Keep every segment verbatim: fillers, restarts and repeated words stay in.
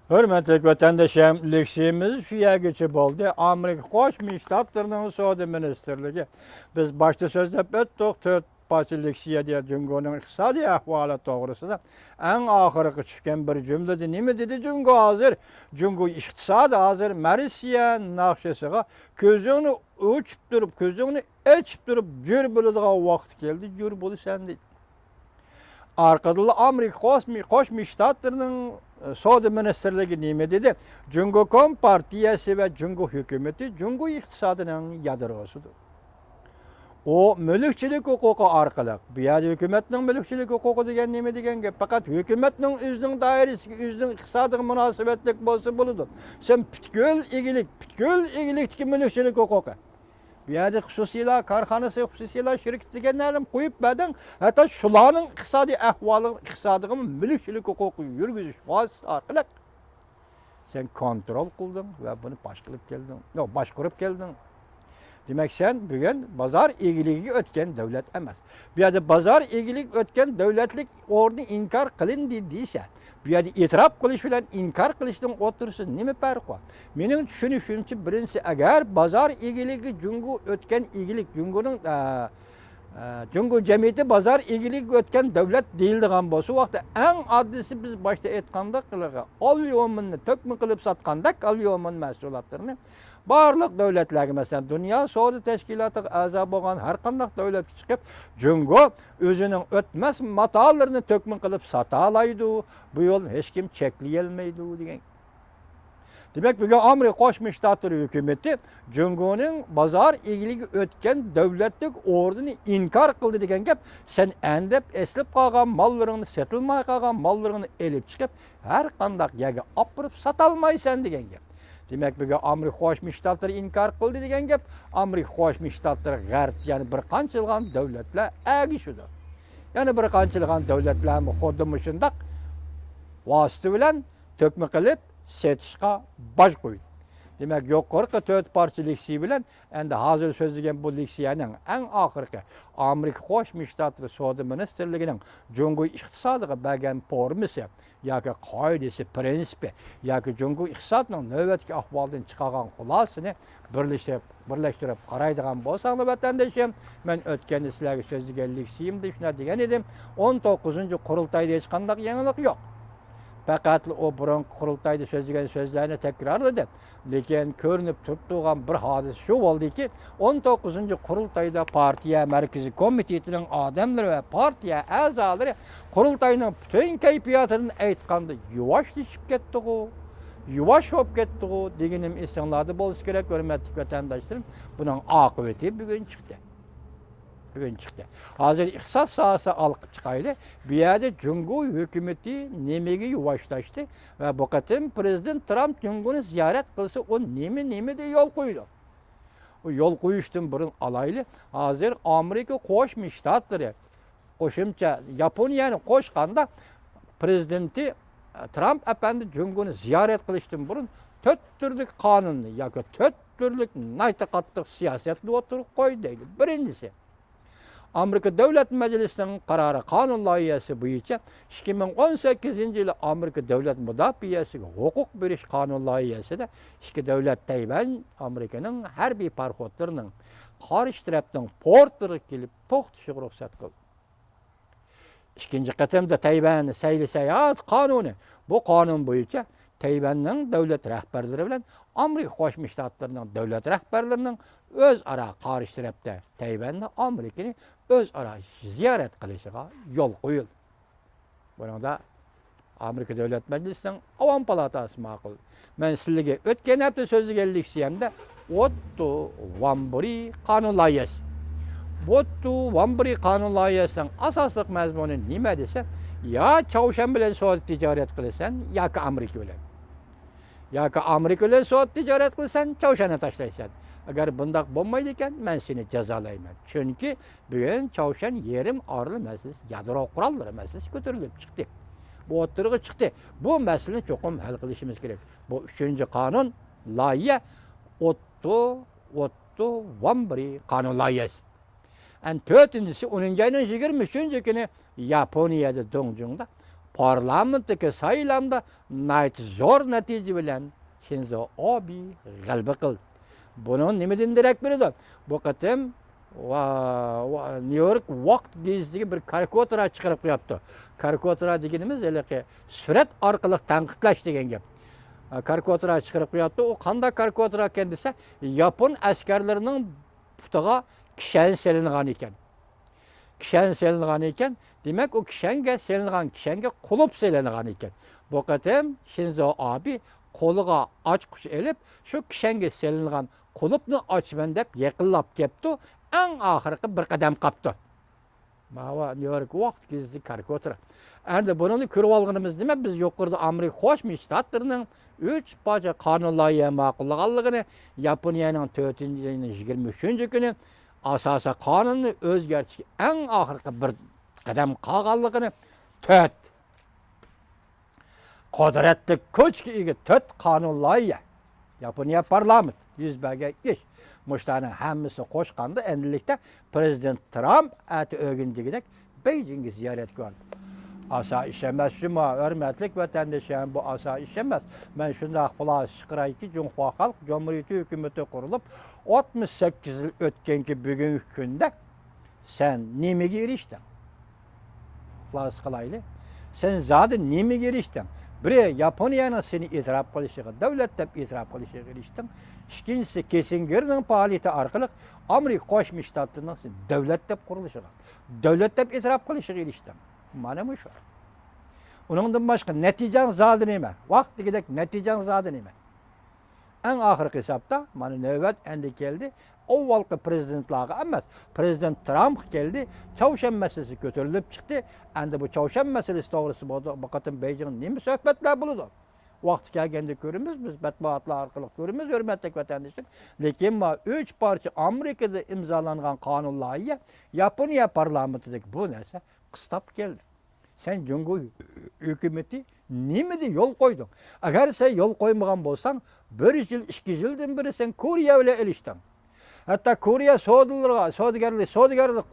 ھۆرمەتلىك ۋەتەنداشلىرىم، لېكسىيىمىز شۇ يەرگىچە بولدى. ئامېرىكا قوشما شتاتلىرىنىڭ سودا مىنىستىرلىكى، بىز باشتا سۆزلەپ ئۆتتۇق، تۆت پارچە لېكسىيە دېگەن جۇڭگونىڭ ئىقتىسادىي ئەھۋالى توغرىسىدا. ئەڭ ئاخىرقى چۈشكەن بىر جۈملىدە نېمە دېدى جۇڭگو ھازىر؟ جۇڭگو ئىقتىسادى ھازىر مەرسىيە ناخشىسىغا كۆزۈڭنى ئوچۇپ تۇرۇپ، كۆزۈڭنى ئېچىپ تۇرۇپ جۆر بولىدىغان ۋاقىت كەلدى، جۆر بولىسەن دېدى. ئارقىدىنلا ئامېرىكا قوشما، قوشما شتاتلىرىنىڭ، ئە، سودا مىنىستىرلىكى نېمە دېدى؟ جۇڭگو كومپارتىيەسى ۋە جۇڭگو ھۆكۈمىتى جۇڭگو ئىقتىسادىنىڭ يادروسىدۇر. ئۇ مۈلۈكچىلىك ھوقۇقى ئارقىلىق، بۇ يەردە ھۆكۈمەتنىڭ مۈلۈكچىلىك ھوقۇقى دېگەن نېمە دېگەن گەپ؟ پەقەت ھۆكۈمەتنىڭ ئۆزىنىڭ دائىرىسىگە، ئۆزىنىڭ ئىقتىسادىغا مۇناسىۋەتلىك بولسا بولىدۇ. سەن پۈتكۈل ئىگىلىك، پۈتكۈل ئىگىلىكتىكى مۈلۈكچىلىك ھوقۇقى. بۇ يەردە خۇسۇسىيلار كارخانىسى، خۇسۇسىيلار شىركىتى دېگەنلەرنى قويۇپ بەردىڭ. ھەتتا شۇلارنىڭ ئىقتىسادىي ئەھۋالىغا، ئىقتىسادىغىمۇ مۈلۈكچىلىك ھوقۇقى يۈرگۈزۈش ۋاسىتىسى ئارقىلىق سەن كونترول قىلدىڭ ۋە بۇنى باشقۇرۇپ كەلدىڭ. ياق، باشقۇرۇپ كەلدىڭ. دېمەك، سەن بۈگۈن بازار ئىگىلىكىگە ئۆتكەن دۆلەت ئەمەس. بۇ يەردە بازار ئىگىلىكىگە ئۆتكەن دۆلەتلىك ئورنى ئىنكار قىلىندى دېسە، بۇ يەردە ئېتىراپ قىلىش بىلەن ئىنكار قىلىشنىڭ ئوتتۇرىسىدا نېمە پەرق بار؟ مېنىڭ چۈشىنىشىمچە، بىرىنچىسى، ئەگەر بازار ئىگىلىكى جۇڭگو ئۆتكەن ئىگىلىك، جۇڭگونىڭ، ئە، ئە، جۇڭگو جەمئىيىتى بازار ئىگىلىكىگە ئۆتكەن دۆلەت دېيىلىدىغان بولسا، ۋاقىتتا ئەڭ ئاددىيسى، بىز باشتا ئېيتقاندەك، ئاليۇمىننى تۆكمە قىلىپ ساتقاندەك، ئاليۇمىن مەھسۇلاتلىرىنى بارلىق دۆلەتلەرگە، مەسىلەن، دۇنيا سودا تەشكىلاتىغا ئەزا بولغان ھەر قانداق دۆلەتكە چىقىپ، جۇڭگو ئۆزىنىڭ ئۆتمەس ماتالىرىنى تۆكمە قىلىپ ساتالايدۇ، بۇ يولنى ھېچكىم چەكلىيەلمەيدۇ دېگەن. دېمەك، بۈگۈن ئامېرىكا قوشما شتاتلىرى ھۆكۈمىتى جۇڭگونىڭ بازار ئىگىلىكىگە ئۆتكەن دۆلەتلىك ئورنىنى ئىنكار قىلدى دېگەن گەپ، سەن ئەندەپ ئېسىلىپ قالغان ماللىرىڭنى، سېتىلماي قالغان ماللىرىڭنى ئېلىپ چىقىپ، ھەر قانداق يەرگە ئاپىرىپ ساتالمايسەن دېگەن گەپ. دېمەك، بۈگۈن ئامېرىكا قوشما شتاتلىرى ئىنكار قىلدى دېگەن گەپ، ئامېرىكا قوشما شتاتلىرى غەرب، يەنى بىر قانچىلىغان دۆلەتلەر ئەگىشىدۇ. يەنە بىر قانچىلىغان دۆلەتلەرمۇ خۇددى مۇشۇنداق ۋاسىتە بىلەن تۆكمە قىلىپ سېتىشقا باج قويدى. دېمەك، يۇقىرىقى تۆت پارچە لېكسىيە بىلەن ئەمدى ھازىر سۆزلىگەن بۇ لېكسىيەنىڭ ئەڭ ئاخىرقى ئامېرىكا قوشما شتاتلىرى سودا مىنىستىرلىكىنىڭ جۇڭگو ئىقتىسادىغا بەرگەن فورمىسى ياكى قائىدىسى، پىرىنسىپى ياكى جۇڭگو ئىقتىسادىنىڭ نۆۋەتتىكى ئەھۋالىدىن چىقارغان خۇلاسىسىنى بىرلىشتۈرۈپ، بىرلەشتۈرۈپ قارايدىغان بولساڭلار، ۋەتەندىشىم، مەن ئۆتكەندە سىلەرگە سۆزلىگەن لېكسىيەمدە شۇنداق دېگەن ئىدىم، ئون توققۇزىنچى قۇرۇلتايدا ھېچقانداق يېڭىلىق يوق. پەقەتلا ئۇ بۇرۇنقى قۇرۇلتايدا سۆزلىگەن سۆزلەرنى تەكرارلىدىم. لېكىن كۆرۈنۈپ تۇرۇپ تۇرغان بىر ھادىسە شۇ بولدىكى، ئون توققۇزىنچى قۇرۇلتايدا پارتىيە مەركىزىي كومىتېتىنىڭ ئادەملىرى ۋە پارتىيە ئەزالىرى قۇرۇلتاينىڭ پۈتۈن كەيپىياتىدىن ئېيتقاندا يۇۋاشلىشىپ كەتتىغۇ، يۇۋاش بولۇپ كەتتىغۇ دېگىنىم ئېسىڭلاردا بولسا كېرەك، ھۆرمەتلىك ۋەتەنداشلىرىم. بۇنىڭ ئاقىۋىتى بۈگۈن چىقتى. بۈگۈن چىقتى. ھازىر ئىقتىساد ساھەسىنى ئالقىپ چىقايلى. بۇ يەردە جۇڭگو ھۆكۈمىتى نېمىگە يۇۋاشلاشتى ۋە بۇ قېتىم پىرېزىدېنت ترامپ جۇڭگونى زىيارەت قىلسا، ئۇ نېمە، نېمىدە يول قويىدۇ؟ ئۇ يول قويۇشتىن بۇرۇن ئالايلى. ھازىر ئامېرىكا قوشما شتاتلىرى، قوشۇمچە ياپونىيەنى قوشقاندا، پىرېزىدېنتى ترامپ ئەپەندى جۇڭگونى زىيارەت قىلىشتىن بۇرۇن تۆت تۈرلۈك قانۇننى ياكى تۆت تۈرلۈك ناھايىتى قاتتىق سىياسەتنى ئوتتۇرىغا قويدى دەيدۇ. بىرىنچىسى، ئامېرىكا دۆلەت مەجلىسىنىڭ قارارى، قانۇن لايىھەسى بويىچە ئىككى مىڭ ئون سەككىزىنچى يىلى ئامېرىكا دۆلەت مۇداپىئەسىگە ھوقۇق بېرىش قانۇن لايىھەسىدە ئىككى دۆلەت تەيۋەن ئامېرىكىنىڭ ھەربىي پاراخوتلىرىنىڭ قارشى تەرەپنىڭ پورتلىرىغا كېلىپ توختىشىغا رۇخسەت قىلدى. ئىككىنچى قېتىمدا تەيۋەننى سەيلە ساياھەت قانۇنى. بۇ قانۇن بويىچە تەيۋەننىڭ دۆلەت رەھبەرلىرى بىلەن ئامېرىكا قوشما شتاتلىرىنىڭ دۆلەت رەھبەرلىرىنىڭ ئۆزئارا قارشى تەرەپتە تەيۋەندە ئامېرىكىنى ئۆزئارا زىيارەت قىلىشىغا يول قويۇلدى. بۇنىڭدا ئامېرىكا دۆلەت مەجلىسىنىڭ ئاۋام پالاتاسى ماقۇل. مەن سىلەرگە ئۆتكەن ھەپتە سۆزلىگەن لېكسىيەمدە ئوتتو ۋامبرى قانۇن لايىھەسى. ئوتتو ۋامبرى قانۇن لايىھەسىنىڭ ئاساسلىق مەزمۇنى نېمە دېسە، يا چاۋشيەن بىلەن سودا تىجارەت قىلىسەن، ياكى ئامېرىكا بىلەن. ياكى ئامېرىكا بىلەن سودا تىجارەت قىلىسەن، چاۋشيەننى تاشلايسەن. ئەگەر بۇنداق بولمايدىكەن، مەن سېنى جازالايمەن. چۈنكى بۈگۈن چاۋشيەن يېرىم ئارال مەسىلىسى، يادرو قوراللىرى مەسىلىسى كۆتۈرۈلۈپ چىقتى. بۇ ئوتتۇرىغا چىقتى. بۇ مەسىلىنى چوقۇم ھەل قىلىشىمىز كېرەك. بۇ ئۈچىنچى قانۇن لايىھە ئوتتو، ئوتتو ۋامبرى قانۇن لايىھەسى. ئەن تۆتىنچىسى، ئونىنچى ئاينىڭ يىگىرمە ئۈچىنچى كۈنى ياپونىيەدە دۇڭجۇڭدا پارلامېنتتىكى سايلامدا ناھايىتى زور نەتىجە بىلەن شىنزو ئابې غەلىبە قىلدى. بۇنىڭ نېمىدىن دېرەك بېرىدۇ؟ بۇ قېتىم ۋا-، ۋا-، نيۇ يورك ۋاقىت گېزىتىگە بىر كارىكاتۇرا چىقىرىپ قويۇپتۇ. كارىكاتۇرا دېگىنىمىز ھېلىقى سۈرەت ئارقىلىق تەنقىدلەش دېگەن گەپ. كارىكاتۇرا چىقىرىپ قويۇپتۇ. ئۇ قانداق كارىكاتۇرا ئىكەن دېسە، ياپون ئەسكەرلىرىنىڭ پۇتىغا كىشەن سېلىنغان ئىكەن. كىشەن سېلىنغان ئىكەن. دېمەك، ئۇ كىشەنگە سېلىنغان كىشەنگە قۇلۇپ سېلىنغان ئىكەن. بۇ قېتىم شىنزو ئابې قولىغا ئاچقۇچ ئېلىپ، شۇ كىشەنگە سېلىنغان قۇلۇپنى ئاچىمەن دەپ يېقىنلاپ كەپتۇ. ئەڭ ئاخىرقى بىر قەدەم قاپتۇ. ماۋۇ نيۇ يورك ۋاقىت گېزىتى كارىكاتۇرا. ئەمدى بۇنىڭدا كۆرۈۋالغىنىمىز نېمە؟ بىز يۇقىرىدا ئامېرىكا قوشما شتاتلىرىنىڭ ئۈچ پارچە قانۇن لايىھە ماقۇللىغانلىقىنى، ياپونىيەنىڭ تۆتىنچى ئاينىڭ يىگىرمە ئۈچىنچى كۈنى ئاساسىي قانۇننى ئۆزگەرتىشكە ئەڭ ئاخىرقى بىر قەدەم قالغانلىقىنى، تۆت، قۇدرەتلىك كۈچكە ئىگە تۆت قانۇن لايىھە. ياپونىيە پارلامېنت يۈز بەرگەن ئىش. مۇشۇلارنىڭ ھەممىسىنى قوشقاندا ئەمدىلىكتە پرېزىدېنت ترامپ ئەتە ئۆگىنىدىكىدەك بېيجىڭگە زىيارەتكە باردى. ئاسان ئىش ئەمەس شۇمۇ، ھۆرمەتلىك ۋەتەندىشىم، بۇ ئاسان ئىش ئەمەس. مەن شۇنداق خۇلاسە چىقىرايكى، جۇڭخۇا خەلق جۇمھۇرىيىتى ھۆكۈمىتى قۇرۇلۇپ ئوتمۇش سەككىز يىل ئۆتكەنكى بۈگۈنكى كۈندە سەن نېمىگە ئېرىشتىڭ؟ خۇلاسە قىلايلى. سەن زادى نېمىگە ئېرىشتىڭ؟ بىرى، ياپونىيەنىڭ سېنى ئېتىراپ قىلىشىغا، دۆلەت دەپ ئېتىراپ قىلىشىغا ئېرىشتىڭ. ئىككىنچىسى، كىسسىنگېرنىڭ پائالىيىتى ئارقىلىق ئامېرىكا قوشما شتاتلىرىنىڭ سېنى دۆلەت دەپ قۇرۇلۇشىغا، دۆلەت دەپ ئېتىراپ قىلىشىغا ئېرىشتىڭ. مانا مۇشۇ. ئۇنىڭدىن باشقا نەتىجەڭ زادى نېمە؟ ۋاھ دېگۈدەك نەتىجەڭ زادى نېمە؟ ئەڭ ئاخىرقى ھېسابتا، مانا نۆۋەت ئەمدى كەلدى. ئاۋۋالقى پرېزىدېنتلارغا ئەمەس، پرېزىدېنت ترامپقا كەلدى. چاۋشيەن مەسىلىسى كۆتۈرۈلۈپ چىقتى. ئەمدى بۇ چاۋشيەن مەسىلىسى توغرىسىدا بۇ، بۇ قېتىم بېيجىڭدا نېمە سۆھبەتلەر بولىدۇ؟ ۋاقتى كەلگەندە كۆرىمىز، بىز مەتبۇئاتلار ئارقىلىق كۆرىمىز، ھۆرمەتلىك ۋەتەندىشىم. لېكىن ما ئۈچ پارچە ئامېرىكىدا ئىمزالانغان قانۇن لايىھە، ياپونىيە پارلامېنتىدىكى بۇ نەرسە قىستاپ كەلدى. سەن جۇڭگو ھۆكۈمىتى نېمىدە يول قويدۇڭ؟ ئەگەر سەن يول قويمىغان بولساڭ، بىر يىل، ئىككى يىلدىن بېرى سەن كورېيە بىلەن ئېلىشتىڭ. ھەتتا كورېيە سودىلىرىغا، سودىگەرلىك، سودىگەرنى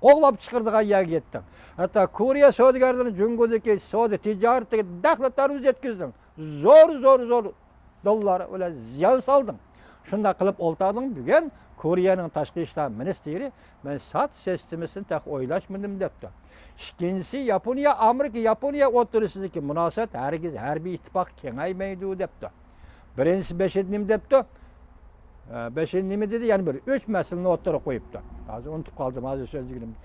قوغلاپ چىقىرىدىغان يەرگە يەتتىڭ. ھەتتا كورېيە سودىگەرلىرىنى جۇڭگودىكى سودا تىجارىتىگە دەخلى تەرۇز يەتكۈزدۈڭ. زور، زور، زور دوللار بىلەن زىيان سالدىڭ. شۇنداق قىلىپ ئولتۇردۇڭ. بۈگۈن كورېيەنىڭ تاشقى ئىشلار مىنىستىرى، مەن ساد سىستېمىسىنى تېخى ئويلاشمىدىم دەپتۇ. ئىككىنچىسى، ياپونىيە، ئامېرىكا، ياپونىيە ئوتتۇرىسىدىكى مۇناسىۋەت ھەرگىز ھەربىي ئىتتىپاق كېڭەيمەيدۇ دەپتۇ. بىرىنچىسى، بېشىدا نېمە دەپتۇ؟ ئە، بېشىدا نېمە دېدى؟ يەنە بىر ئۈچ مەسىلىنى ئوتتۇرىغا قويۇپتۇ. ھازىر ئۇنتۇپ قالدىم، ھازىر سۆزلىگىنىمنى.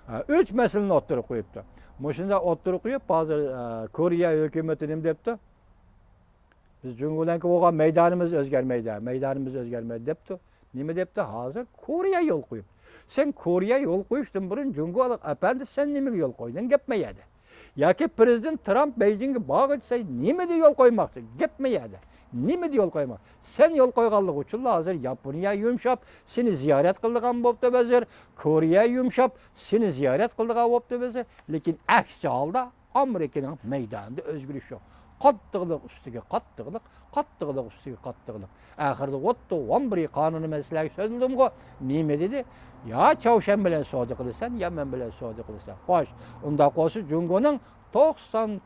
ئە، ئۈچ مەسىلىنى ئوتتۇرىغا قويۇپتۇ. مۇشۇنداق ئوتتۇرىغا قويۇپ، ھازىر، ئە، كورېيە ھۆكۈمىتى نېمە دەپتۇ؟ بىز جۇڭگو بىلەنكى بولغان مەيدانىمىز ئۆزگەرمەيدۇ، مەيدانىمىز ئۆزگەرمەيدۇ دەپتۇ. نېمە دەپتۇ؟ ھازىر كورېيە يول قويۇپتۇ. سەن كورېيە يول قويۇشتىن بۇرۇن جۇڭگولۇق ئەپەندى، سەن نېمىگە يول قويدۇڭ؟ گەپ ما يەردە. ياكى پرېزىدېنت ترامپ بېيجىڭگە بارغۇچە سەن نېمىدە يول قويماقچى؟ گەپ ما يەردە. نېمىدە يول قويماق؟ سەن يول قويغانلىقى ئۈچۈنلا ھازىر ياپونىيە يۇمشاپ سېنى زىيارەت قىلىدىغان بوپتۇ ھازىر. كورېيە يۇمشاپ سېنى زىيارەت قىلىدىغان بوپتۇ ھازىر. لېكىن ئەكسىچە ھالدا ئامېرىكىنىڭ مەيدانىدا ئۆزگىرىش يوق. قاتتىقلىق ئۈستىگە قاتتىقلىق، قاتتىقلىق ئۈستىگە قاتتىقلىق. ئاخىرىدا ئوتتۇ ئون بىر قانۇنى مەن سىلەرگە سۆزلىدىمغۇ، نېمە دېدى؟ يا چاۋشيەن بىلەن سودا قىلىسەن، يا مەن بىلەن سودا قىلىسەن. خوش، ئۇنداق بولسا جۇڭگونىڭ توقسان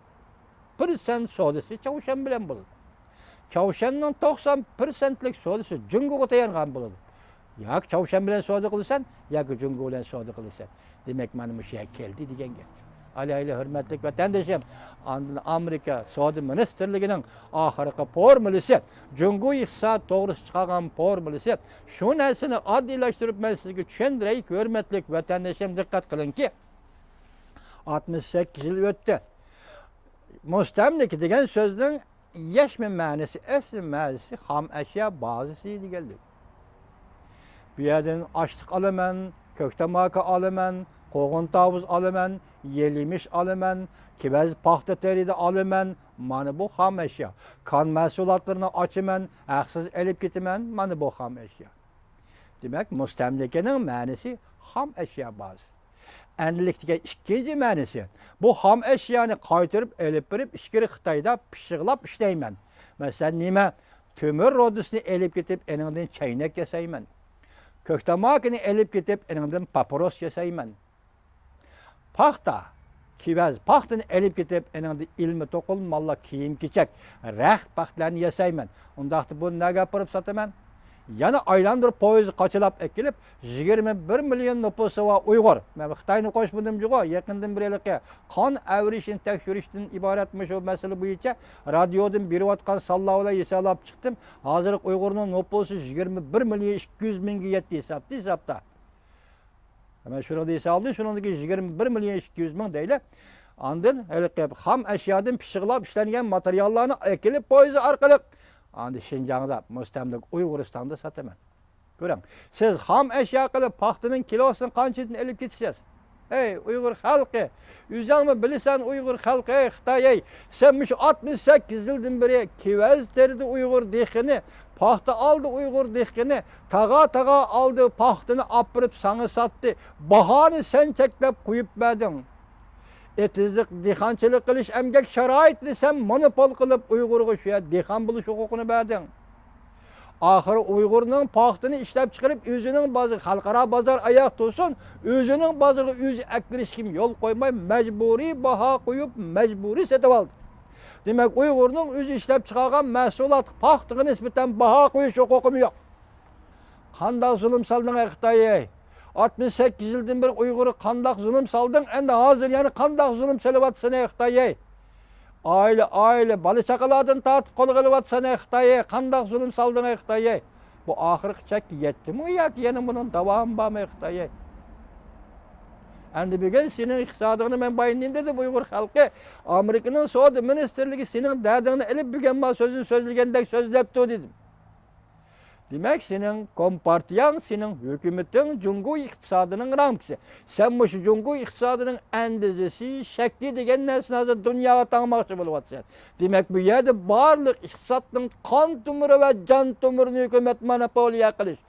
پىرسەنت سودىسى چاۋشيەن بىلەن بولىدۇ. چاۋشيەننىڭ توقسان پىرسەنتلىك سودىسى جۇڭگوغا تايانغان بولىدۇ. ياكى چاۋشيەن بىلەن سودا قىلىسەن، ياكى جۇڭگو بىلەن سودا قىلىسەن. دېمەك، مانا مۇشۇ يەرگە كەلدى دېگەن گەپ. ئالايلى، ھۆرمەتلىك ۋەتەندىشىم، ئاندىن ئامېرىكا سودا مىنىستىرلىكىنىڭ ئاخىرقى فورمۇلىسى، جۇڭگو ئىقتىساد توغرىسىدا چىقارغان فورمۇلىسى، شۇ نەرسىنى ئاددىيلاشتۇرۇپ مەن سىزگە چۈشەندۈرەي، ھۆرمەتلىك ۋەتەندىشىم، دىققەت قىلىڭكى، ئاتمىش سەككىز يىل ئۆتتى. مۇستەملىكە دېگەن سۆزنىڭ يەشمە مەنىسى، ئەسلى مەنىسى خام ئەشيا بازىسى دېگەنلىك. بۇ يەردىن ئاشلىق ئالىمەن، كۆك تاماكا ئالىمەن، قوغۇن تاۋۇز ئالىمەن، يېلىمىش ئالىمەن، كېۋەز پاختا تېرىيدۇ ئالىمەن، مانا بۇ خام ئەشيا. كان مەھسۇلاتلىرىنى ئاچىمەن، ھەقسىز ئېلىپ كېتىمەن، مانا بۇ خام ئەشيا. دېمەك، مۇستەملىكىنىڭ مەنىسى خام ئەشيا بازىسى. ئەمدىلىك دېگەن ئىككىنچى مەنىسى، بۇ خام ئەشيانى قايتۇرۇپ ئېلىپ بېرىپ، ئىچكىرى خىتايدا پىششىقلاپ ئىشلەيمەن. مەسىلەن، نېمە؟ تۆمۈر رۇدىسىنى ئېلىپ كېتىپ، ئېنىڭدىن چەينەك ياسايمەن. كۆك تاماكىنى ئېلىپ كېتىپ، ئېنىڭدىن پاپىروس ياسايمەن. پاختا، كېۋەز پاختىنى ئېلىپ كېتىپ، ئېنىڭدىن ئىلمە توقۇلما ماللار، كىيىم-كېچەك، رەخت پاختىلارنى ياسايمەن. ئۇنداقتا بۇنى نەگە ئاپىرىپ ساتىمەن؟ يەنە ئايلاندۇرۇپ پويىزغا قاچىلاپ ئەكېلىپ، يىگىرمە بىر مىليون نوپۇسى بار ئۇيغۇر. مەن خىتاينى قوشمىدىمجۇغۇ، يېقىندىن بېرى ھېلىقى قان ئەۋرىشىنى تەكشۈرۈشتىن ئىبارەت مۇشۇ مەسىلە بويىچە رادىيودىن بېرىۋاتقان سانلار بىلەن ھېسابلاپ چىقتىم. ھازىرقى ئۇيغۇرنىڭ نوپۇسى يىگىرمە بىر مىليون ئىككى يۈز مىڭگە يەتتى ھېسابتا، ھېسابتا. مەن شۇنىڭدا ھېسابلىدىم، شۇنىڭدىكى يىگىرمە بىر مىليون ئىككى يۈز مىڭ دەيلى. ئاندىن ھېلىقى خام ئەشيادىن پىششىقلاپ ئىشلەنگەن ماتېرىياللارنى ئەكېلىپ پويىز ئارقىلىق ئاندىن شىنجاڭدا، مۇستەملىكە ئۇيغۇرىستاندا ساتىمەن. كۆرۈڭ، سىز خام ئەشيا قىلىپ پاختىنىڭ كىلوسىنى قانچىدىن ئېلىپ كېتىسىز؟ ئەي ئۇيغۇر خەلقى، ئۆزۈڭمۇ بىلىسەن ئۇيغۇر خەلقى، ئەي خىتاي، ئەي، سەن مۇشۇ ئاتمىش سەككىز يىلدىن بېرى كېۋەز تېرىدى ئۇيغۇر دېھقىنى، پاختا ئالدى ئۇيغۇر دېھقىنى، تاغا-تاغا ئالدى پاختىنى ئاپىرىپ ساڭا ساتتى، باھانى سەن چەكلەپ قويۇپ بەردىڭ. ئېتىزلىق دېھقانچىلىق قىلىش ئەمگەك شارائىتىنى سەن مونوپول قىلىپ ئۇيغۇرغا شۇ يەردە دېھقان بولۇش ھوقۇقىنى بەردىڭ. ئاخىرى ئۇيغۇرنىڭ پاختىنى ئىشلەپچىقىرىپ، ئۆزىنىڭ بازىرى، خەلقئارا بازار ئاياغ تۇرسۇن، ئۆزىنىڭ بازىرىغا ئۆزى ئەكىرىشكە يول قويماي، مەجبۇرىي باھا قويۇپ، مەجبۇرىي سېتىۋالدى. دېمەك، ئۇيغۇرنىڭ ئۆزى ئىشلەپچىقارغان مەھسۇلاتقا، پاختىغا نىسبەتەن باھا قويۇش ھوقۇقىمۇ يوق. قانداق زۇلۇم سالدىڭ، ئەي خىتاي، ئەي؟ ئاتمىش سەككىز يىلدىن بېرى ئۇيغۇرغا قانداق زۇلۇم سالدىڭ، ئەمدى ھازىر يەنە قانداق زۇلۇم سېلىۋاتىسەن، ئەي خىتاي، ئەي؟ ئائىلە، ئائىلە، بالا-چاقىلاردىن تارتىپ قولغا ئېلىۋاتىسەن، ئەي خىتاي، ئەي، قانداق زۇلۇم سالدىڭ، ئەي خىتاي، ئەي؟ بۇ ئاخىرقى چەككە يەتتىمۇ ياكى يەنە بۇنىڭ داۋامى بارمۇ، ئەي خىتاي، ئەي؟ ئەمدى بۈگۈن سېنىڭ ئىقتىسادىڭنى مەن بايىتىمەن دېدى ئۇيغۇر خەلقى. ئامېرىكىنىڭ سودا مىنىستىرلىكى سېنىڭ دەردىڭنى ئېلىپ بۈگۈن مانا سۆزىنى سۆزلىگەندەك سۆزلەپتۇ دېدىم. دېمەك، سېنىڭ كومپارتىيەڭ، سېنىڭ ھۆكۈمىتىڭ جۇڭگو ئىقتىسادىنىڭ رامكىسى. سەن مۇشۇ جۇڭگو ئىقتىسادىنىڭ ئەندىزىسى، شەكلى دېگەن نەرسىنى ھازىر دۇنياغا تاڭماقچى بولۇۋاتىسەن. دېمەك، بۇ يەردە بارلىق ئىقتىسادنىڭ قان تومۇرى ۋە جان تومۇرىنى ھۆكۈمەت مونوپولىيە قىلىش،